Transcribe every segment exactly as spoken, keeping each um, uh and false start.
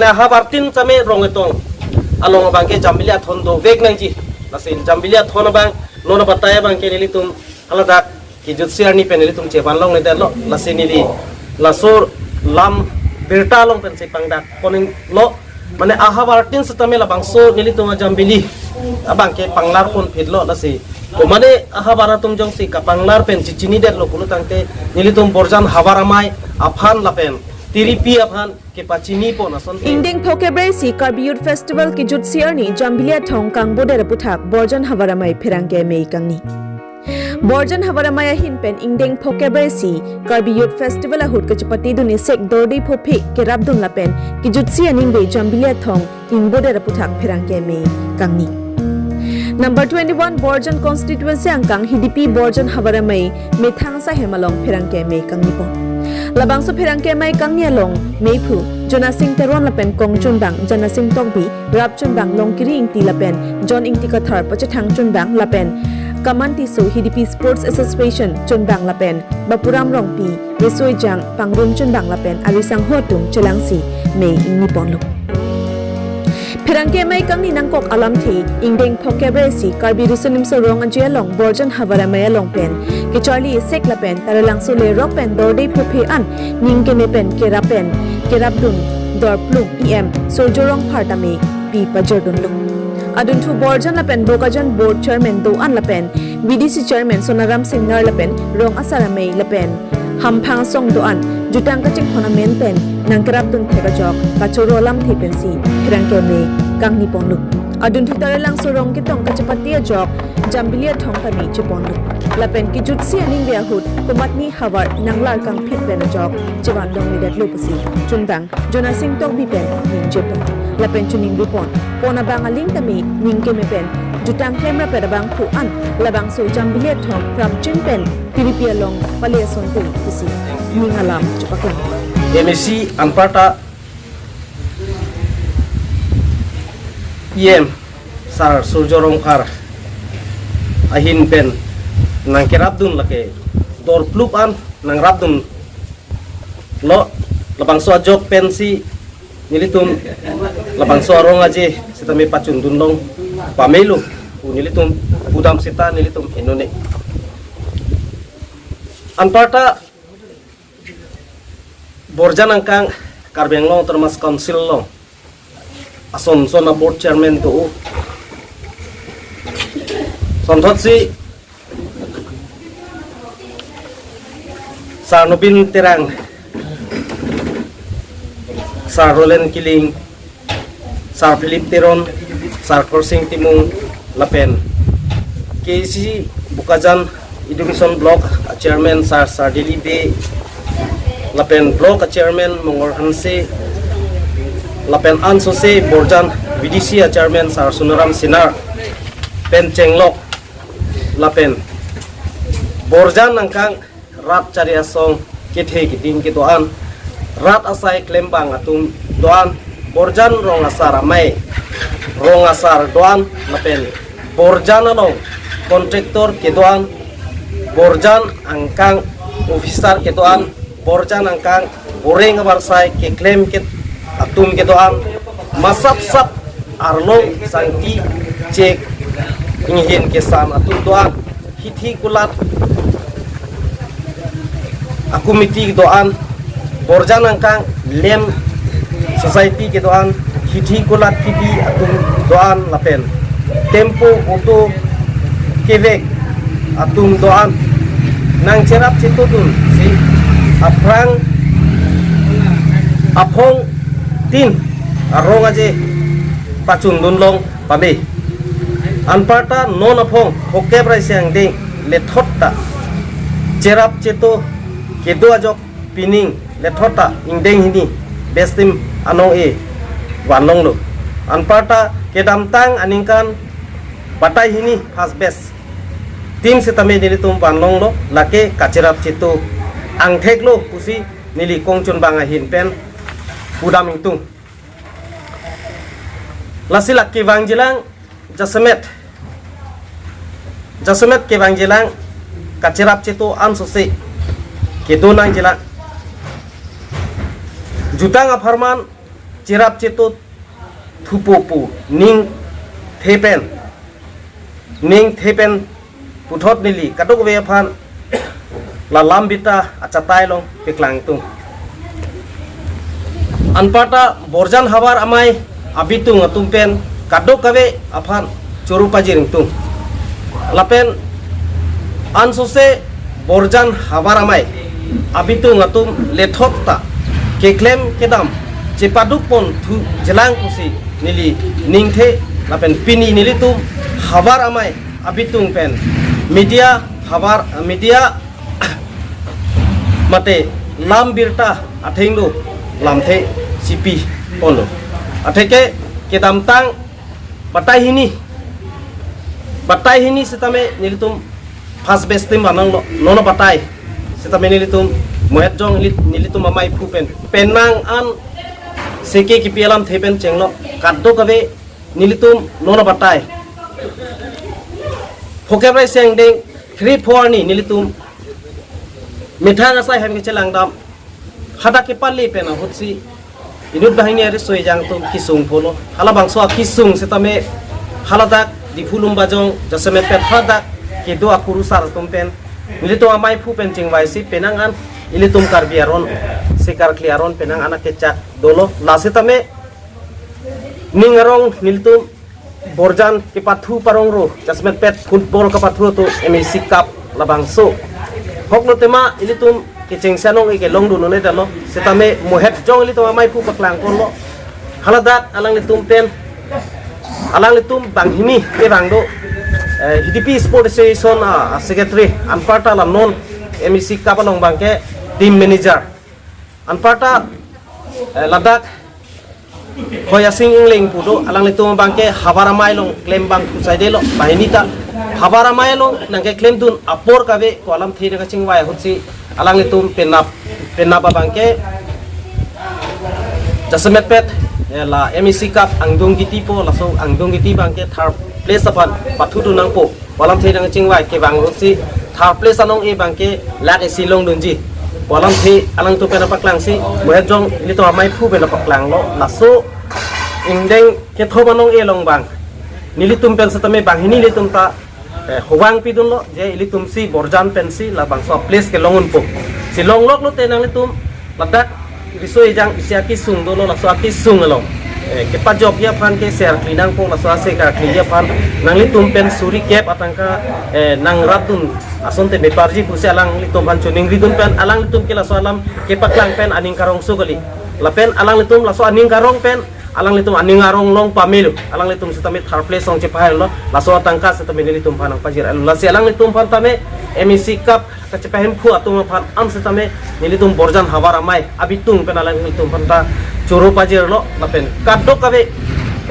Ahavar tin tame Rong-Etong along abangke Jambili Athon dovek nangji. Lasi Jambili Athon abang non abatai abangke nelitum haladak kejutsi arni pen nelitum chevan longledetlo. Lasi neli laso lam birta along pensi pangdak ponlo. Mane ahavar tin setame labangso nelitum a-Jambili abangke panglar ponphitlo. Lasi komane ahavar atum jongsi kapanglar pen chechinidetlo pulo tangte nelitum Borjan Havar Amei aphan lapen tiripi aphan kepachini pon ason. Ingdeng phokep ra isi Karbi Youth Festival kejutsi arni Jambili Athon kangbodet aputhak Borjan Havar Amei pherangke amei kangni. Borjan Havar Amei ahin pen ingdeng phokep ra isi Karbi Youth Festival ahut kachepatedun isek dorde phophe kerapdun lapen kejutsi aningve Jambili Athon ingbodet aputhak pherangke amei kangni. Number twenty-one Borjan constituency angkang Hidipi Borjan Havar Amei methang sahem along pherangke amei kangni pon. Labangso pherangke amei kangni along meiphu Jonasing Teron lapen kongchunbang Jonasing Tokbi, rapchunbang Longkiri Ingti lapen John Ingti Kathar pachethang chunbang lapen Kaman Tisso Hidipi Sports Association chunbang lapen Bapuram Rongpi, Riso Ejang, pangrum chunbang lapen arisangho atum chelangsi mei ingni ponlo. Pherangke amei kangni nangkok alamthe ingdeng phokep ra isi Karbi Riso Nimso Rong Aje along Borjan Havar Amei along pen kecharli isek lapen Taralangso lerok pen dorde phophe an ning keme pen kerap pen kerapdun dorplung E M Surjya Rongphar tame pi pajordunlo. Adunthu Borjan lapen Bokajan Board Chairman do-an lapen B D C Chairman Sonaram Singnar lapen Rong Asar Amei lapen hamphang asong do-an jutang kachinghon amen pen nangkerapdun thek ajok kachoro alamthe pensi pherangke amei kangni ponlo. Adunthu Taralangso Rong Ketong kachepate ajok Jambili Athon tame cheponlo. Lapen kejutsi aningve ahut komatne havar nanglar kangphit pen ajok chevan longledetlo pusi chunbang Jonasing Tokbi pen ningje pon lapen choningri pon pon abang aling tame ning keme pen jutang klemrap pen abangphu an labangso Jambili Athon prapjin pen tiripi along pale asonte pusi ning alam chepaklang. M A C anparta E M Sir Surjya Rongphar ahin pen nangkerapdun lake dorplung an nangrapdun lo, labangso ajok pensi nelitum labangso arong aje sitame pachundun long pamelo pu nelitum pudam seta nelitum inone. Anparta Borjan angkang Karbi Anglong Autonomous Council along ason son a-board chairman do. Sonthotsi Sir Nobin Terang, Sir Roland Killing, Sir Philip Teron, Sir Khorsing Timung, lapen K A C C Bokajan Education Block Chairman Sir Sardili Bey, lapen Block Chairman Mongol Hanse, lapen ansose Borjan B D C Chairman Sir Sunaram Sinar pen chenglok, lapen Borjan angkang rat chari asong kethe keding kedo-an, rat asai klembang atum do-an, Borjan Rong Asar Amei, Rong Asar do-an, lapen Borjan along contractor kedo-an, Borjan angkang officer kedo-an, Borjan angkang boreng abarsai keklem ke atum kedo-an, masap sap arlong sangti chek inghin kesan atum do-an, hithi kulat a-committee do-an, Borjan angkang lem society kedo-an, hithi kulat kibi atum do-an lapen tempo auto kevek atum do-an nangcherap chetodunsi aphrang aphong tin arong aje pachundun long pame. Anparta non aphong phokep ra isi angdeng lethot ta cherap cheto kedo ajok pining lethot ta ingdeng hini bestim anong-e vanlonglo. Anparta kedamtang aningkan batai hini first batch tin setame nelitum vanlonglo, lake kacherap cheto angtheklo pusi neli kongchunbang ahin pen pudam ingtung. Lasi lake vangjilang jasemet, jasemet kevangjilang kacherap cheto ansose kedo nangjilang. Jutang apharman cherap cheto thupo pu ningthe pen, ningthe pen puthot neli kadokave aphan la lam birta achatai along peklangtung. Anparta Borjan havar amei abitung atum pen kadokave aphan choro pajir ingtung. Lapen ansose Borjan havar amei abitung atum lethot ta keklem kedam chepaduk pon thu jelang pusi neli ningthe. Lapen pini nelitum havar amei abitung pen media havar, media mate lam birta athengno lamthe chipi ponlo. Atheke kedamtang batai hini, batai hini setame nelitum first batch team bananglo, nono batai setame nelitum Mohet Jong neli-, nelitum amei aphu pen penang an seke kipi alamthe pen chenglo. Kadokave nelitum nono batai phokep ra isi angdeng three four ni nelitum methang asai hem kechelang dam hadak kepale pen ahutsi inut banghini ari soi jang atum kesung polo. Halabangso akesung setame haladak Diphu Lumbajong jasemet pen hadak kedo akurusar atum pen nelitum amei aphu pen chingvaisi penang an ilitum Karbi aron, se karkli aron penang an akechak dolo. La setame ning arong nelitum Borjan kepathu parong ro, jasemet pen football kepathu atum M A C Cup labangso. Hoklo tema ilitum kechengsi anong-e kelongdun un-edetlo. Setame Mohet Jong ilitum amei aphu paklang ponlo. Haladak alanglitum pen, alanglitum banghini kevang do, eh, Hidipi Sport Association a, a secretary, anparta la non M A C Cup along abangke team manager. Anparta, eh, ladak Khoyasing Engleng pu do, alanglitum abangke havar amei along klem abang pusaidelo, banghini ta havar amei along nangkeklemdun apor kave pu alamthe nangkachingvai ahutsi alanglitum penap, penap abangke jasemet pen, eh, la M A C Cup angdung kiti po, laso angdung kiti abangke third place aphan pathudun nangpo pu alamthe nangchingvai kevang ahutsi third place anong-e abangke lakh isi longdunji pu alamthe alangtum pen paklangsi Mohet Jong ilitum amei aphu pen paklanglo. Laso ingdeng kethom anong-e along abang nelitum pen setame banghini ilitum ta, eh, hovang pidunlo je ilitum si Borjan pensi labangso place kelong unpo. Si longloklo te nanglitum ladak riso ejang isi akesung dolo, laso akesung along, eh, kepajokji aphan ke se karkli nangpo, laso ase karkliji aphan nanglitum pen suri kep atangka, eh, nangrapdun asonte beparji pusi alanglitum aphan choningridun pen alanglitum ke laso alam kepaklang pen aning karongso kali. Lapen alanglitum laso aning karong pen alanglitum aning arong long pamelo, alanglitum setame third place along chepahailo, laso atangka setame nelitum aphan nangpajir-elo. Lasi alanglitum aphan tame M A C Cup kachepahemphu atum aphan an setame nelitum Borjan havar amei abitung pen alanglitum aphan ta choro pajirlo. Lapen kadokave,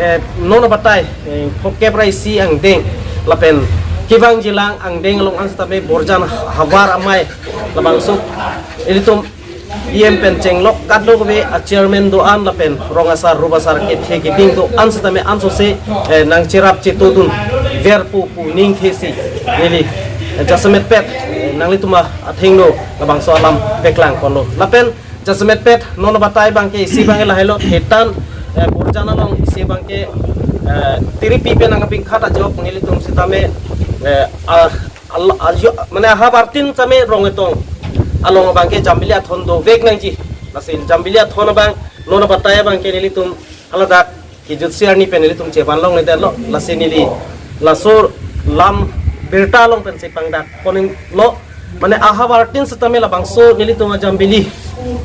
eh, nono batai, eh, phokep ra isi angdeng lapen kevang jilang angdeng along an setame Borjan havar amei labangso ilitum E M pen chenglok kadokave a chairman do-an lapen rong asar rup asar kethe keding do-an setame ansose, eh, nangcherap chetodun verpo pu ningthesi neli, eh, jasemet pen, eh, nanglitum athengno labangso alam peklang ponlo. Lapen jasemet pen nono batai abangke isi abangke lahailo thetan, eh, Borjan along isi abangke, eh, tiripi pen nangkapingkhat ajok nelitum setame, eh, a, al-, ajo, mane ahavartin tame Rong Etong along abangke Jambili Athon dovek nangji. Lasi Jambili Athon abang nono batai abangke nelitum haladak kejutsi arni pen nelitum chevan longledetlo. Lasi neli laso lam birta along pensi pangdak ponlo. Mane ahavartin setame labangso nelitum a Jambili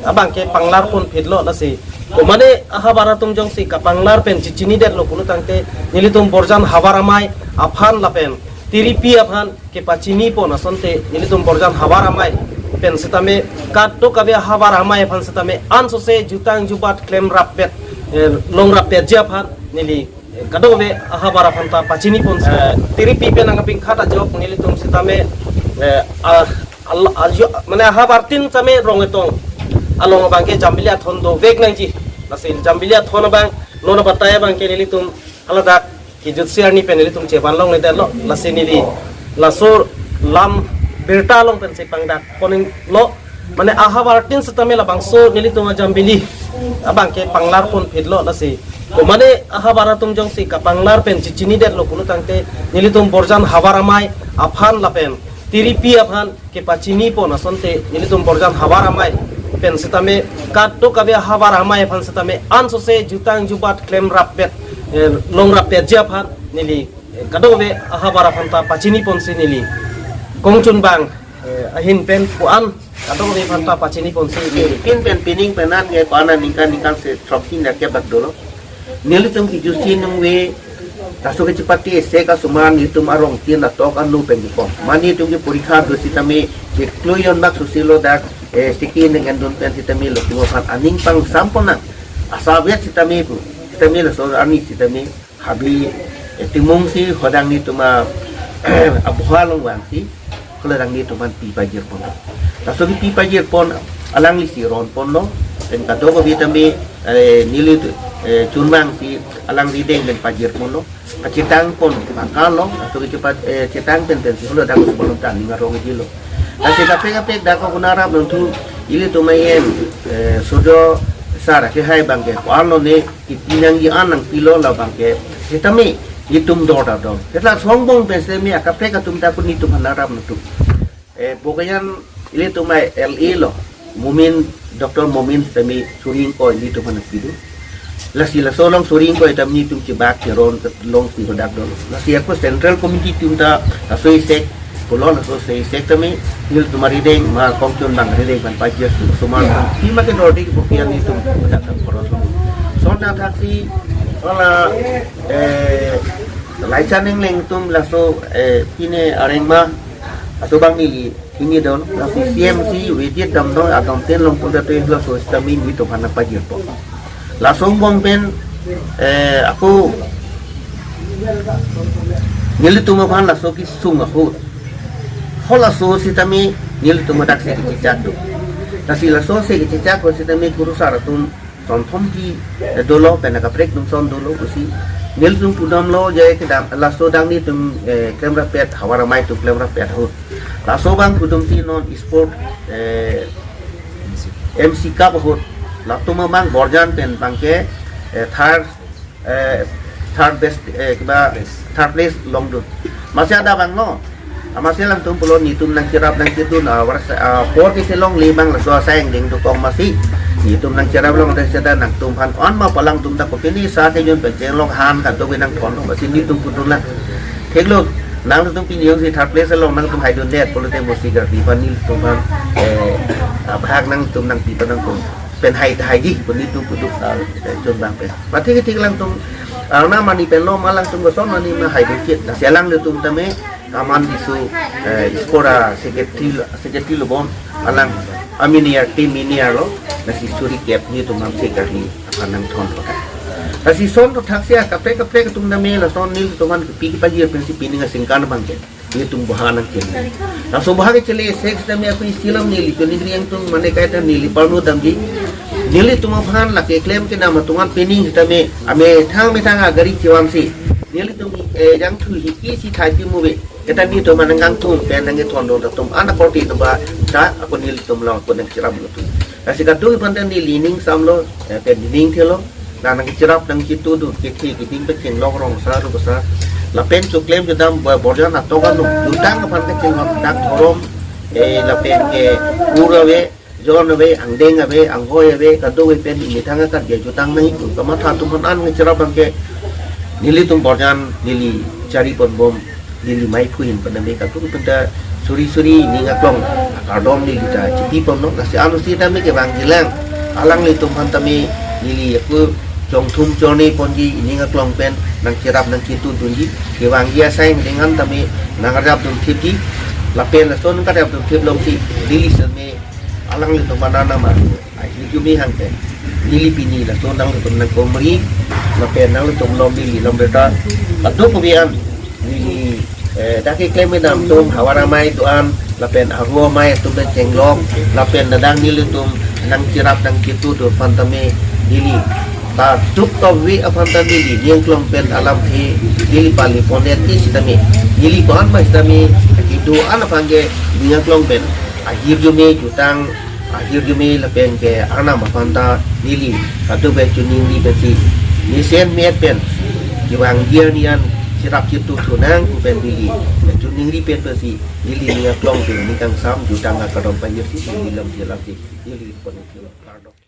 abangke panglar ponphitlo. Lasi ko mane ahavar atum jongsi kapanglar pen chichinidetlo pulo tangte nelitum Borjan havar amei aphan lapen tiripi aphan kepachini pon asonte nelitum Borjan havar amei pen setame kadokave havar amei aphan setame ansose jutang jubat klemrap bet, eh, longrap betji aphan neli, eh, kadokave ahavar aphan ta pachini pon, eh, tiripi pen nangkapingkhat ajok nelitum setame, eh, a, al-, ajo, mane ahavartin tame Rong Etong along abangke Jambili Athon dovek nangji. Lasi Jambili Athon abang nono batai abangke nelitum haladak kejutsi arni pen nelitum chevan longledetlo. Lasi neli laso lam birta along pensi pangdak ponlo. Mane ahavartin setame labangso nelitum a Jambili Abang ke panglar pon phitlo lasi. Komane ahavar atum jongsi kapanglar pen chichinidetlo pulo tangte nelitum Borjan havar amei aphan lapen tiripi aphan kepachini pon asonte nelitum Borjan havar amei pen setame kadokave havar amei aphan setame ansose jutang jubat klemrap pet, eh, longrap petji aphan neli, eh, kadokave ahavar aphan ta pachini ponsi neli kongchunbang, eh, ahin pen ko-an kadokave aphan ta pachini ponsi neli. Pin pen pining pen an ke ko-an aningkan ningkan se throksi na ke bak dolo. Nelitum kejutsi nangve, laso kechepate ese kasomar nelitum arong tin atok anu pen kepon. Mane nelitum ke porikha do sitame, chiklo jon bak susi lo dak, eh, siki neng endun pen sitame latum aphan aning pangsam pon nang. Asa avet sitame pu, sitame laso arni sitame, habe, eh, timung si hodang nelitum a, aboha along vangsi, hala dang nelitum aphan pi pajir pon. Laso kepi pajir pon, alangli si ron ponlo, pen kadokave tame, eh, neli tu, eh, chunbang si alang rideng pen pajir ponlo. Kachetang pon, pakalo, laso kechepat, eh, chetang pen pen si hala dang sebelum ta ning arong jilo. Lasi kaprek kaprek dak ko kuna rap nangthu, ilitum ayen, eh, sojo sar ke hai bang ke, ko-an lone, kipi nangji an nangpilo labang ke, sitame, nelitum dor ta dor. Seta songbong pen sitame akaprek atum ta ko nelitum aphan rap nangthu. Eh, Bokajan ilitum a L A lo, Momin, Doctor Momin sitame suri ingkoi nelitum aphan nangpido. Lasi laso along suri ingkoi ta nelitum chebak cheron along si hadak dolo. Lasi ako Central Committee atum ta laso isek, pulo laso se isek tame, nelitum arideng, ma kongchunbang rideng aphan pajir si, sumar aphan, pima ke dor di kepo pian nelitum hadak ta koros lo. Son na thaksi, hala, eh, Laichan Engleng atum laso, eh, pine areng ma, laso abang neli hini dolo, laso C M C, Vijit Damdoi, Adam Ten Longpun ta tu laso sitame nelitum aphan nangpajir pon. Laso angbong pen, eh, ako nelitum aphan laso kesung ahut. Halaso sitame nelitum hadak se kechechak do. Lasi laso se kechechak ahut sitame kurusar atum son thom pi, eh, dolo, pen akaprek atum son dolo pusi. Nelitum pudamlo je kedam, laso dang nelitum, eh, klemrap pet, havar amei atum klemrap pet ahut. Laso abang pudam si non sport, eh, M C Cup ahut. Latum abang Borjan pen abang ke, eh, third, eh, third best, eh, kiba, third place longdun. Masi adap abang no. Amatsi alangtum pulo nelitum nangcherap nangchetun, ah, warak sa, ah, apor kisi longle abang laso asai angdeng dokok masi. Nelitum nangcherap long dei seta nangtum aphan on ma palang atum ta kopine sa kejun pen chenglok han kadokave nangthon lo masi nelitum pudun lang. Thiklo, nangtum pini jongsi third place along nangtum haidundet pulote musi gardi aphan nelitum aphan, eh, ah, bhag nangtum nangpi pon nangtum. Pen hai haiji pu nelitum puduk, ah, eh, chunbang pen. Mati ketik alangtum, ah, na mani pen lo ma alangtum koson mani ma haidun chit. Lasi alanglitum tame, aman disu, eh, sport asecretary, secretary lo bon, alang amini ar team ini arlo, lasi suri kep nelitum amse karni aphan nangthon lo. Lasi son to thaksi akaprek kaprek atum tame lason nelitum aphan kepi kepajir pen si pining asingkan abang ke. Nelitum boha nangchele. Laso boha kechele sek sitame ako isilam neli, koni griang tum mane kaita neli parno damji. Nelitum aphan lake klem kedam atum an pining sitame amethang methang agari chevan si. Nelitum, eh, jangthu hiki si thai pi muve. Kita nelitum aphan nangkangthum pen nangkethondun atum an akorte atum ba ta ako nelitum along ako nangcherap atum. Lasi kadokave aphan ta neli ning samlo, eh, pen ning thelo. Nang nangcherap nangchetudun kethe keding pecheng long rong sa ru sa. Lapen choklem chodam bo-, Borjan atok anung jutang aphan kecheng dak dhorom, eh, lapen ke ur ave, jon ave, angdeng ave, anghoi ave, kadokave pen imethang akat dia jutang nangji pu kamatha atum aphan an nangcherap abang ke nelitum Borjan neli chari pon bom. Neli maiphu ahin pen tame kadokave pen ta suri suri ning aklong akardom neli ta chipi pon long, lasi ansi tame kevangji lang. Alanglitum aphan tame neli ako chongthum chone ponji ning aklong pen nangcherap nangchetudunji, kevangji asai angdeng an tame nangarjap dunthipji. Lapen lason karjap dunthip long si neli seme alanglitum aphan nama ahirjume hang pen neli pini laso nanglitum nangkomri, lapen nanglitum lom neli lom reta, kadokave an neli, eh, dak keklem kedam atum havar amei do-an, lapen aru amei atum pen chenglok, lapen dadang nelitum nangcherap nangchetudun aphan tame neli ta duk ta ve aphan ta neli ning aklong pen alamthe neli pali pondet ti sitame, neli ko-an ma sitame kedo an aphan ke ning aklong pen ahirjume jutang ahirjume lapen ke Arnam aphan ta neli kadokave choningri pensi, mesen met pen kevang dia nian cherap chetu thunang pu pen neli choningri pen pensi neli ning aklong pen ning kangsam jutang akadom pajirsi neli lam jalan si neli pon kardom.